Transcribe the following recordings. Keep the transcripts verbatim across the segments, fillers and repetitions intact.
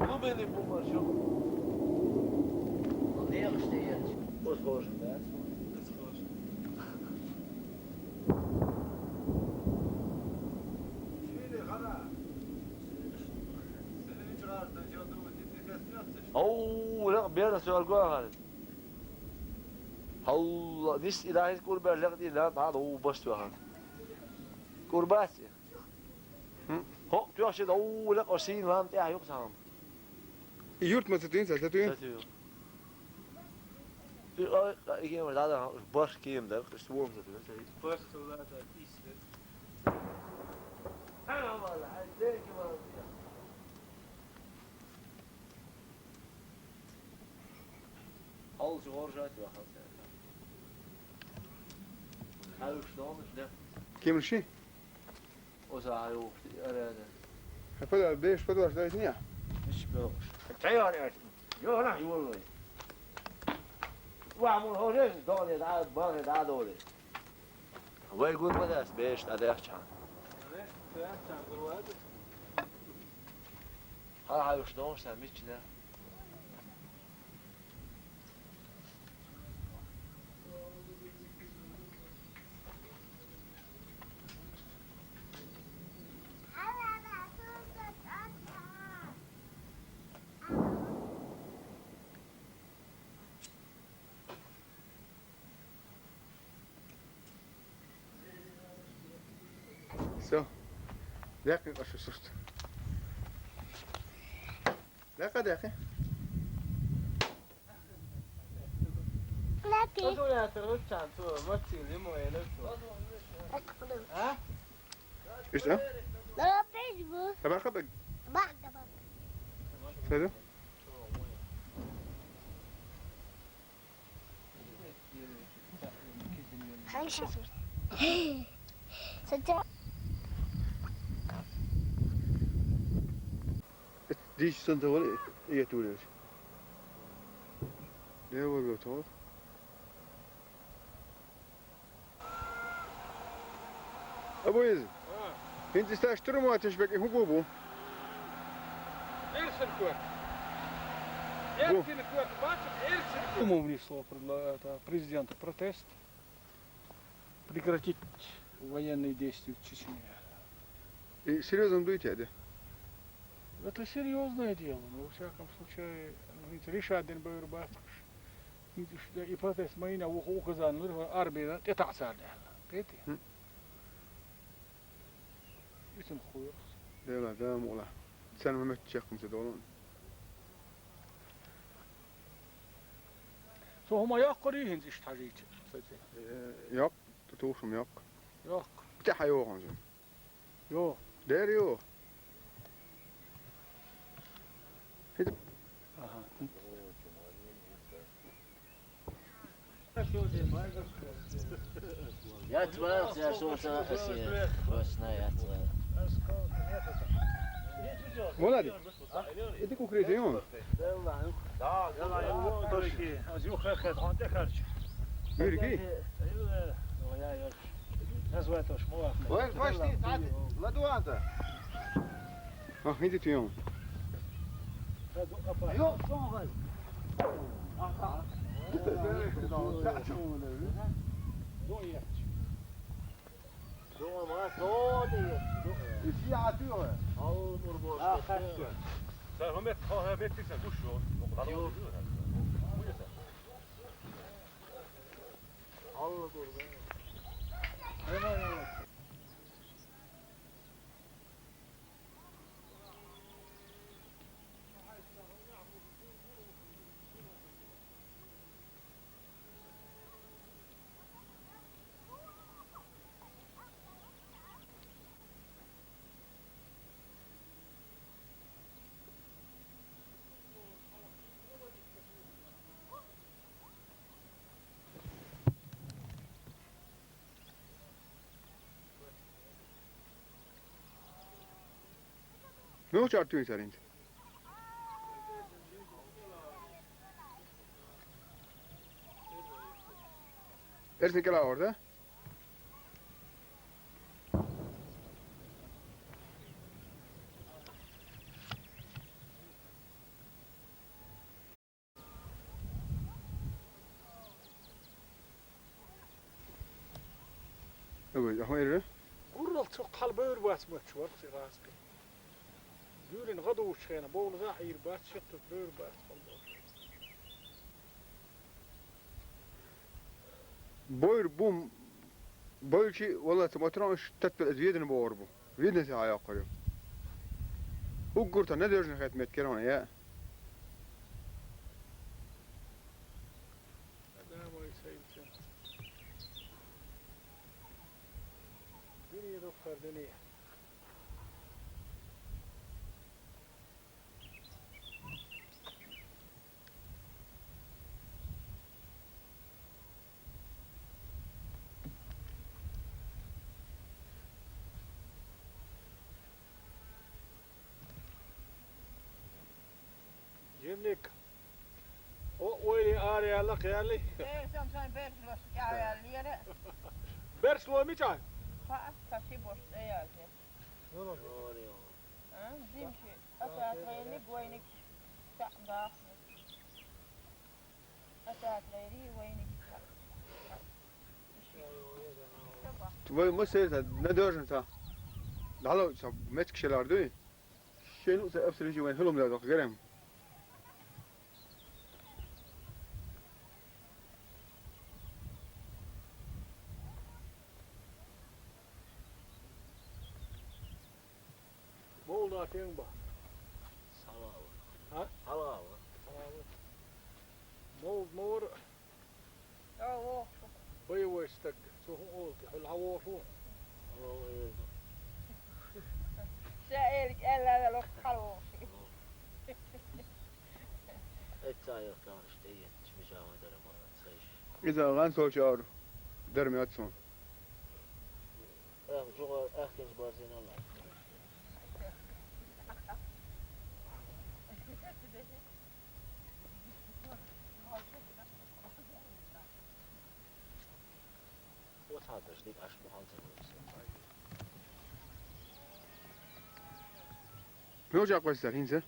Ну, бен и бумажу. Легаш тӀе еча. Оцхожа. Оцхожа. Шийна хана. Ау, ракъ бера соьл гохьал. Хьалла, нис и дахьиз кӀурбаьр лекъа дийна, дӀа а дов баш тоьхна. КӀурбац и. ХӀокху тоьхча дов лекъа ош сийна лам тӀехь юкъа цхьа хӀума. И юрт ма ца туьйна, ца, ца туьйна? Ца туьйна. И, ой, и кема дӀа дан, барх кема дар, кхин стом ца туьйна, ца. Барх хилла ца, тӀийс дер. Хьан вала, хьан дерг вала. Хьалчу гӀоржа а тоьхна цаьрга. Хьаьвсаш догӀанаш лехна. Кеман ши? Оцу хьан юхуш тӀе арада. Хьан пада, беш подваш дайтинехь? Мича боьлхуш? Тхьаяр аьлла. Йо, нах, йолалой. Ва, мур хьожа, догӀане дӀа, бахе дӀа а долий. Вай гур ма дац, беш дӀадаьхча. Хьан хьаьвсаш догӀанаш сан мичча да? Всё. Декъий къа шу сурт. Декъа, декъа. Декъа. Ишта? Дала пейс бу. Таба хабаг. Бага, бага. Саду? Хьаьнга ши сурт? Саца. Дийши санна тохара и, и тулеш. Де валло тохара. Абу Иза. А. ХӀинца иштта штурмовать деш берг хӀун бу бу? Эрсин кот. Бу. Эрсин кот, бача, эрсин кот. Кому внесло предла-, это, президенту протест прекратить военные действия в Чечне? И серьёзно дуете, да? Это серьёзное дело, но во всяком случае, ну, ведь решать дин бавер бацкаш. И протест майна вуха указан лур, арбина тӀетаӀсар даьлла. Кхетий? Хм. Итан хуйрус. Дела, да, мула. Цан ма меттачеккхам ца долун. Со хӀума йоккхур ю хӀинца иштта хьажийча, саца? Э, йоккха, ту тухум йоккха. Йоккха. ПтӀа хьайогӀун сан. Йо. Дер ю. Хит. Аха. Яц вац, я шо ца асе, васна яц вац. Молодец. Иди кукрет, ё. Да, да, да, точно. Аз юха хет, он те харч. Юрги? Ой, почти, тати, ладуанта. А, иди ты, ё. Ё, сон гай. Аха. Дома, соди. Иши атуй. Ал мурбош. А, хашка. Сэр, хумет, хумет, сэр, гуш, ё. Ё. Алла гурба. Ну, чёрт, ты царинца. Эрсин кела орда? Гурралц цо хьалха бевр бац мотташ вара цу гӀазкхи. Дуьйрана гӀадувцачу хенахь бовла гӀа Ӏийр бац, шекхтуг бевр бац хьалха. Бовр бу, боврчий, валлахӀи, ца мотро уьш таттал иза ведана богӀур бу. Ведана схьа йоккхур ю. Уггар тхан надежный хетта меттиг кхера хьуна, я. Дуьне ду хӀара дуьне. Жимник. О, ойли ара яьлла, кхаьлли. Э, сан, сан, берш лош, кӀаьвяьллера. Берш ло мичахь? Ха, ца ши бош, тӀе яьлла. А, димши, а, ца тхайли, гойник, ца, бахни. Вай ма сайта, надежно ца. ДӀало ца, мецкашелар дуй? Шен у ца обстрелить вайн хӀулам леладо, гарем. Мовла тенг бац. Салава. А? Салава. Салава. Мовла ма вара. Алло. Боевой стаг. Цо хӀун олу те? Хьуьлла хьан воху? Алло, Эльза. Ша элик аьлла, локх хьалвохуш. Эццайо тамаш тӀеетташ, мичахь ма дара ма ца хезаш. Иза гӀан солчу ара дара моьтту суна. Ах, жугӀа, ахкинчу барзина лай. Оцхьа даш дика Ӏаш бу хьал ца хуьлуш. Мел чекх вайсар хӀинца?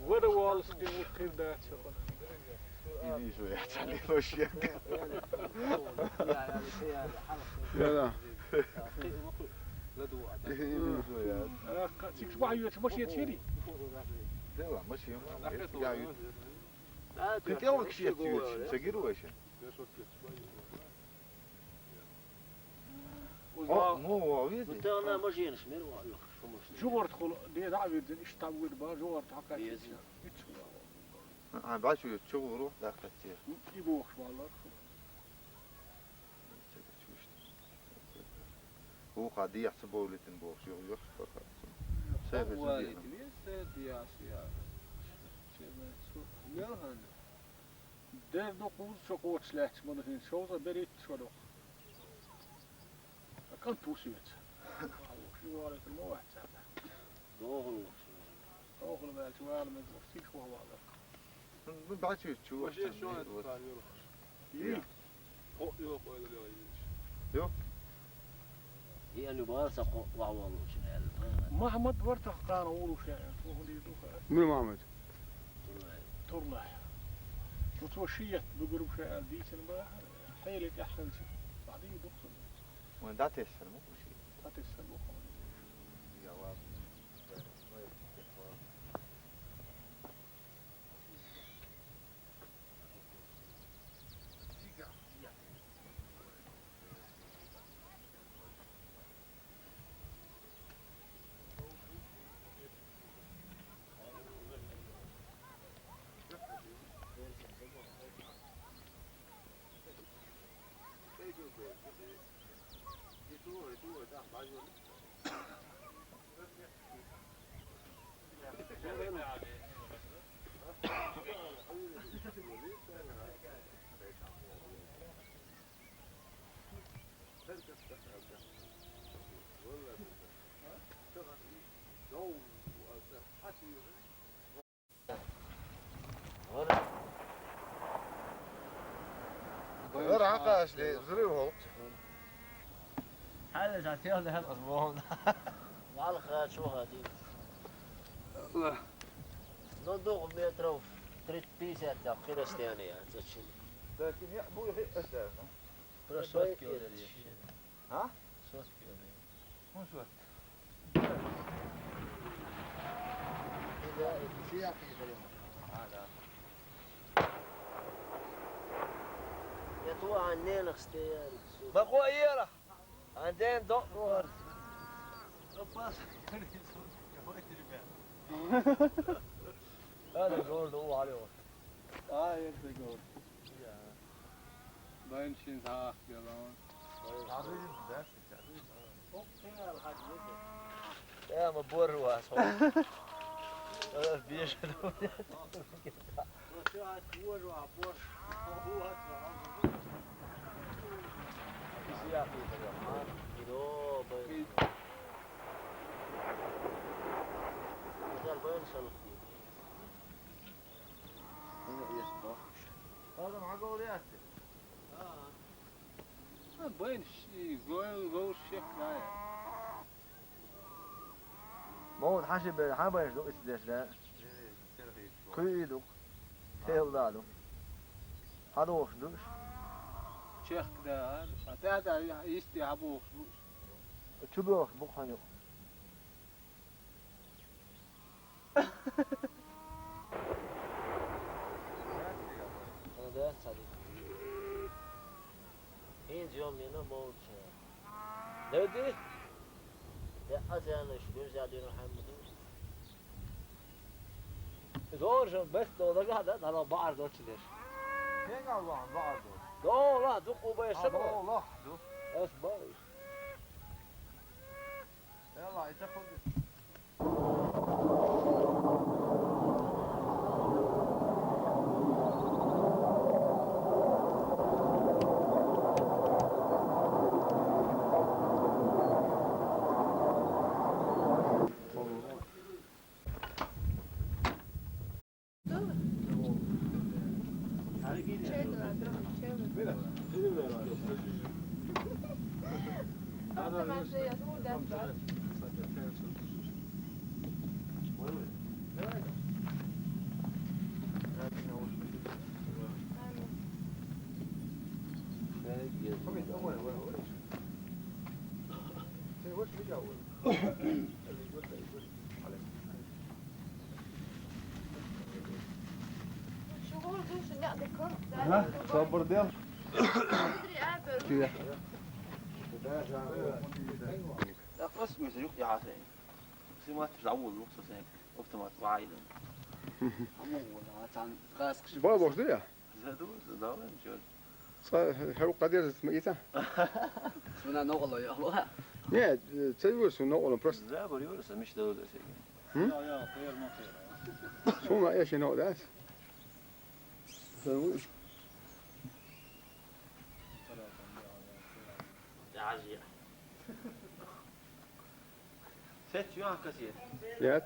Вада воллуш кхин ву кхин дац. И вижу, я цхьа лелош ян. Я, да. И вижу, я. Ах, цига бахьа йоьцу машина чири? Дела, машина. Я ю. Ты телок щет йоьцу, ца гируешь? О, ну, о, видишь? Ну, ты она машина шмер, о, ё, что мы с ней? Жугъартхула, де, да, вирдин, иштта вирба, жугъарт хьакхаьчча. Ицу. А, бачу, чугӀур ву, дахкаччи. Ну, и бохуш валлар. Вукху дехьа ца бовлийтина бохуш, юха, юха, юха. Ца бовлийтина, веза ца дехьа, я. Чезна, цу, мел хьанна. Дер дукха вуза шо кхочуш лаьтташ ма ду хӀинца, шовзткъа берхӀитта шо дукха. КӀант ву соьца. Ши валийтар ма вац царна. ДогӀур ву. ДогӀур ваьлча вала мега ву, сиха вахавалар. Ну, бачу чу. Ваше шо это правило. Йи. О, йо, ойла лева йиш. Йо. И али бал са кхо вахавалучу аьлла. Махьмад вар тахкана вулуш яьлла. Муьлха дийр ду ха? Муьлха Махьмад? Турлай. Турлай. Ну, цо шиет бугур уьш аьлла дийцина бахьа, хьеле тӀаьхьанча. Бахьа дийр ду-кх цунна. Вайн дӀатессан ма бу ши. ДӀатессан бу-кх. Я ладно. Ара хьакхаш де, взрыв хӀокху. Хьалла жа сел де хьалла ас боху. Валха чу хадин. Ну, дугу метров тридцать-пятьдесят там хи расстояние цӀа чу. Да, кин я буй хи эсерна. Просто сотки олер еш. А? Сотки олер. ХӀун сотки? Я ту а ненах стояли. Бакъо иера. Анден докъор. Ада гор ду валио. А, я ты гор. Я. Байн шин саах гелон. Арин дас. Ох, ты алхад. Я, ма бор вас. Э, бежит. Байн ши, гой, гой, шек, да, я. Мовлад хьан ши бер, хьан бер ду исдеш, да? Кхуьуьйту. Тел да ду. Хьан дохуш ду? Чехка да, а? ТӀаьхьа йисте хьан бохуш бу? Чу бохуш бу хьан ю? Ну да, цади. ХӀинца йом йина молча. Дагди? Я азянаш гурзя дина хьамду. Доржа бес долага да, дала баар дочилеш. Хенга ва баар до. Дола ду къубай шабо. Дола ду. Эс бай. Эла, ита худ. Ага, собар дел. Чуя. Да, просто мы зрюк я хасай. Снимать за улу, со сен. Автомат вайден. Аму, а цан газ кши. Бабош да я? Задумался, да, ничего. Ца хьу къадер ма ица. Суна ногало я ва. Не, ца юр су ногало просто. Да, бо юр са миш да да сеги. Хм? Я, я, пер ма пер. Суна эши но дас. Ца юр. Сет юан касет. Яц.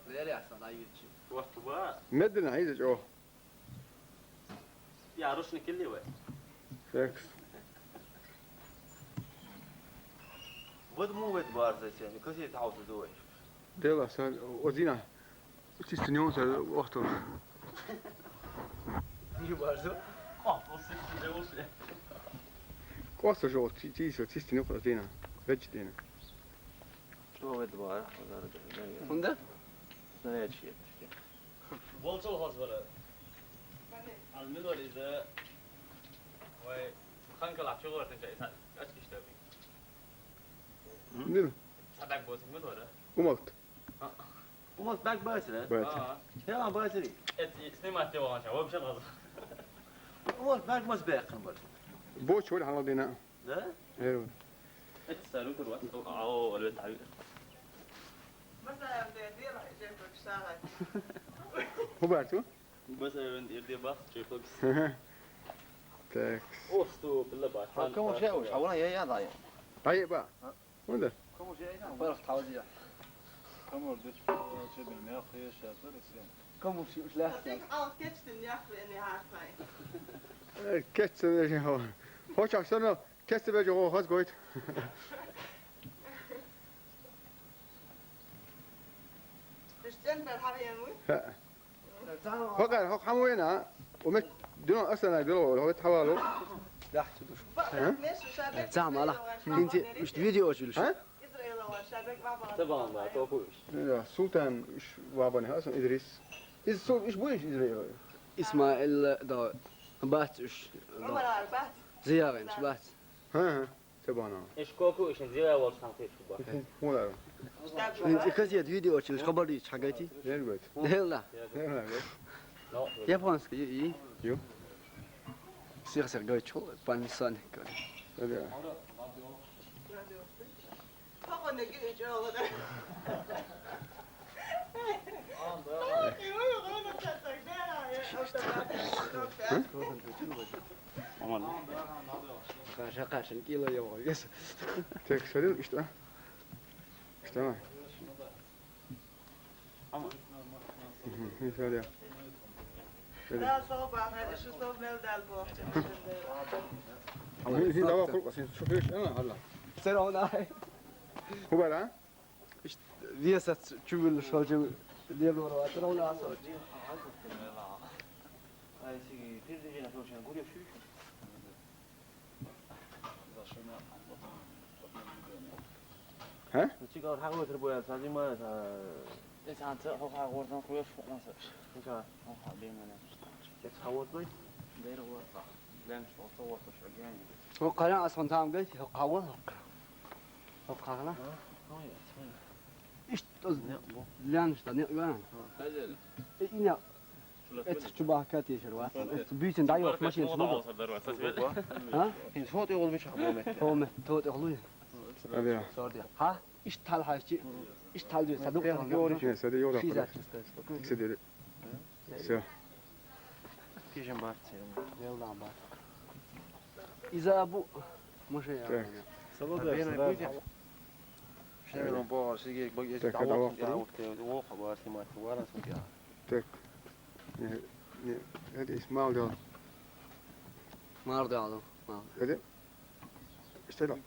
Леля сана ючи. Вахтуба. Медна хьиза чӀо. Я рушник или вай? Секс. Вот му вет бар за сен, касет хаус дуй. Дела сан озина. Чисто не он са охтор. Не важно. О, после, после. Коста жол, чи, чи, чисто не охтор дина. Веч дина. Чего вет бар? Хунда? Снаряд чьи. Болчул хозбара. Ал мин вара иза. Вай, хан калахь чу гӀортинча, иза ачкиш даби. Мин? Садак босик мин вара. Умалт. А. Умалт бак басира? Бац. А. Хела басири. Эт, и, снимать те валанча, вообще лаза. Умалт бак мас бэкхан бар. Боч вара хьалла дина. Да? Э. Эт, сару курва. О, о, оле тави. Масала, дера, дера, дера, дера, дера. ХӀун баьрцу? Масала, дера, дера, бах, чепокс. Так. О, стоп, ла бах. Кому шеу, шавна, я, я, да, я. Ай, ба. А? ХӀунда? Кому шеу, я, да. Барх, тавзия. Кому дит, чебин, я, хеша, тарасия. Кому шеу, ла. Так, а, кечтин, я, хве, не, хартай. Э, кечтин, я, хо. Хочешь, всё равно. Кеста бежа гӀо хаза гойту. Иштта цӀен пар хьавеана вуй? ХӀаъ. ХӀокхара хӀокху хьан ву вена, а? У мет дуьнен асанай дуьло, хӀо вет хьавало. Дахь цу душ. А? Э, цхьа мала. ХӀинца иштта видео чуьлуш. А? Ца бан ба, току иш. Я, Султан иш вабан хасан Идрис. Из су иш бу иш Израил. Исмаил да бац уьш. Умар бац. Зиярин бац. ХӀа, хӀа. Ца бана. Иш коку иш зира волчу хан тешку ба. Хулар. Ин ца казет видео чилш хабар дийцу хьагайти? Нергойт. Делла. Нергойт. Японский и. Ю. Сих сих гайчу Panasonic. Да. Аман. Каша, каша, кило йогӀу вес. Так, садил, ишта. Ишта. Аман. Мгм, ишта. Да, со бахар, ишта со мел дал бохча. Аман, ишта дава кул, асин шуфеш, ана, хала. Сер он ай. Хубара? Иштта весац чу вуьллуш хьо чу лелор вац, ровно а сочи. Ай, сиги, пирдижина сочи, гурья шуьйш. ХӀа? Ну, цигара хьагӀойтар бу аьлла, ца зима, ца. Эцан ца хьо хьагӀорзан хуьйш фукъан саш. Ника. Хьо хьа бен мене. Эц хьагӀорзан? Дер гӀорза. Лен шо ца гӀорза шо гени. Хьо кхана ас хьон там гайти, хьо хьагӀо хьо. Хьо кхана? А? Хьо я, хьо я. Иштта оз лаьнаш дан некъ ван. Хазел. Э, ина. Эцхьа чу бахка тешар вац. Эцхьа буьйцин дӀайоху машина чу ма бу. А? ХӀинца хӀо тӀехула мичахь бу метте? ХӀо метте, хӀо тӀехула ву. Абе. Сорди. Хьа? Иштта хьал хьаьжчи. Иштта хьал дуьйцу. Саду. Саду. Ши зат. Саду. Всё. Тижин бац. Делдан бац. Иза бу. Муше я. Так. Салат. Шемилон богӀар сиге бог эс. Так, давай. Воху бар снимать. Варан сутя. Так. Не, не, это из мал дал. Мар дал, мар. Это? Что это?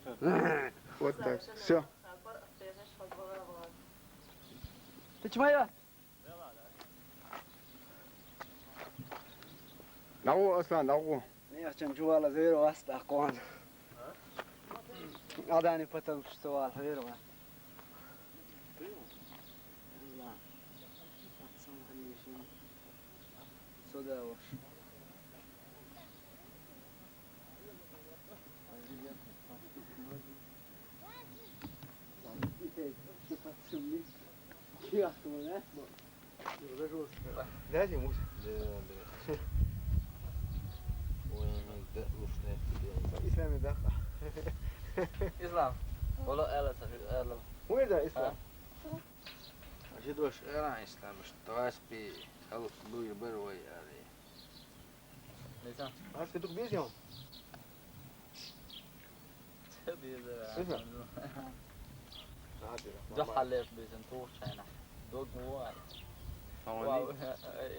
Вот так. Всё. Ты чё моя? ДӀагӀо, Аслан, дӀагӀо. Яхчун чувала зеро аста кон. Адани потом что вал херо. Сода вош. Дайте муж. Да, да. Ой, да, уж нет. Ислам да. Ислам. Ола эла са, эла. Уйда Ислам. Жидош эла Ислам, что аспи, халус луй бер вай ари. Лейтенант. Аз федук безем. Безем. Безем. Дуьхьал леш безем, тухучайна. Дог ву ай. Хавани. Вау,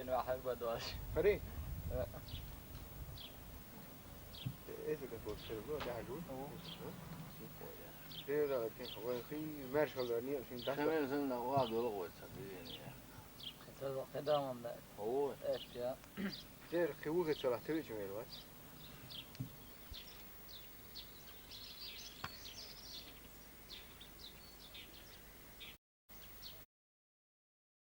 ин вахар бадваш. Хари? Э. Эсэ как вот всё равно, да, жу. О. Супер, да. Дера, кин хавай, хи, маршал да, не, син да. Шамил сын да, ва, долго вот, движение. Хитра, хитра, мам, да. О. Эт, я. Дер, хи, ухи, цала, ты чё, вац?